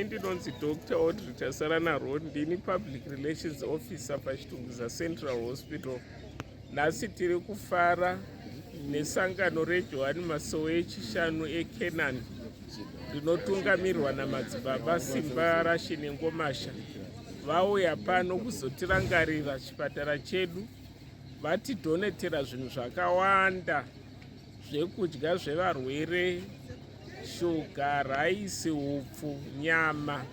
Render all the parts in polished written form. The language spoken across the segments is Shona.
Ndinonzi Dr Audrey Tasarana Road, ndini public relations officer paChitungwiza Central Hospital. Nhasi tiri kufara nesangano reJohani Masowe eChishanu eCanaan rinotungamirwa naMadzibaba Simba Rashe Nengomasha. Vauya pano kuzotirangarira chipatara chedu, vatidhonetera zvinhu zvakawanda, zvekudya zvevarwere, shuga, raisi, upfu, nyama.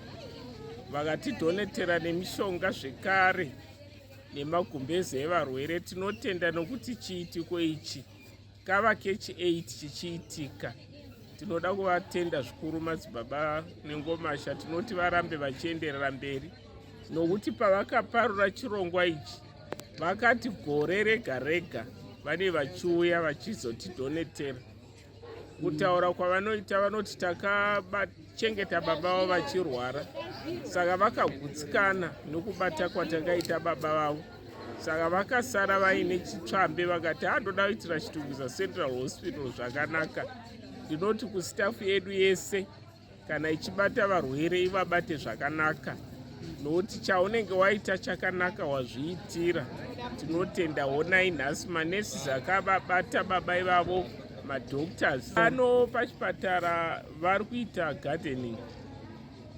Vakatidhonetera nemishonga zvekare nemagumbeze evarwere. Tinotenda nokuti chiitiko ichi kava kechi8 chichiitika. Tinoda kuvatenda zvikuru Madzibaba Nengomasha. Tinoti varambe vachienderera mberi, nokuti pavakaparura chirongwa ichi vakati gore rega rega vane vachiuya vachizotidhonetera. Kutaura kwavanoita, vanoti takachengeta baba vavo vachirwara, saka vakagutsikana nokubata kwatakaita baba vavo, saka vakasara vaine chitsvambe, vakati handoda kuitira Chitungwiza Central Hospital zvakanaka. Ndinoti kustaff yedu yese, kana ichibata varwere, ivabate zvakanaka, nokuti chaunenge waita chakanaka wazviitira. Tinotenda. Honai nhasi manurses akavabata baba ivavo, madoctors ano pachipatara vari kuita gardening,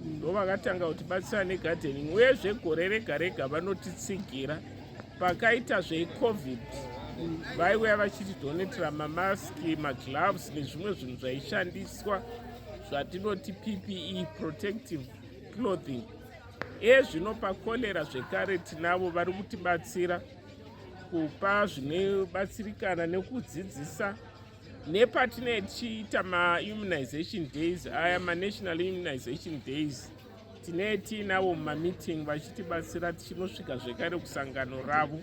ndo vakatanga kutibatsira negardening. Uyezve gore rega rega vanotitsigira. Pakaita zveCovid vaiuya vachitidhonetera mamaski, magloves nezvimwe zvinhu zvaishandiswa zvatinoti PPE, protective clothing. Iye zvino pakorera zvekare tinavo vari kutibatsira kupa zvinobatsirikana nekudzidzisa. Nepatinee tichiita maimmunization days aya, manational immunization days, tinee tiinavo mumameeting vachitibatsira, tichinosvika zvekare kusangano ravo.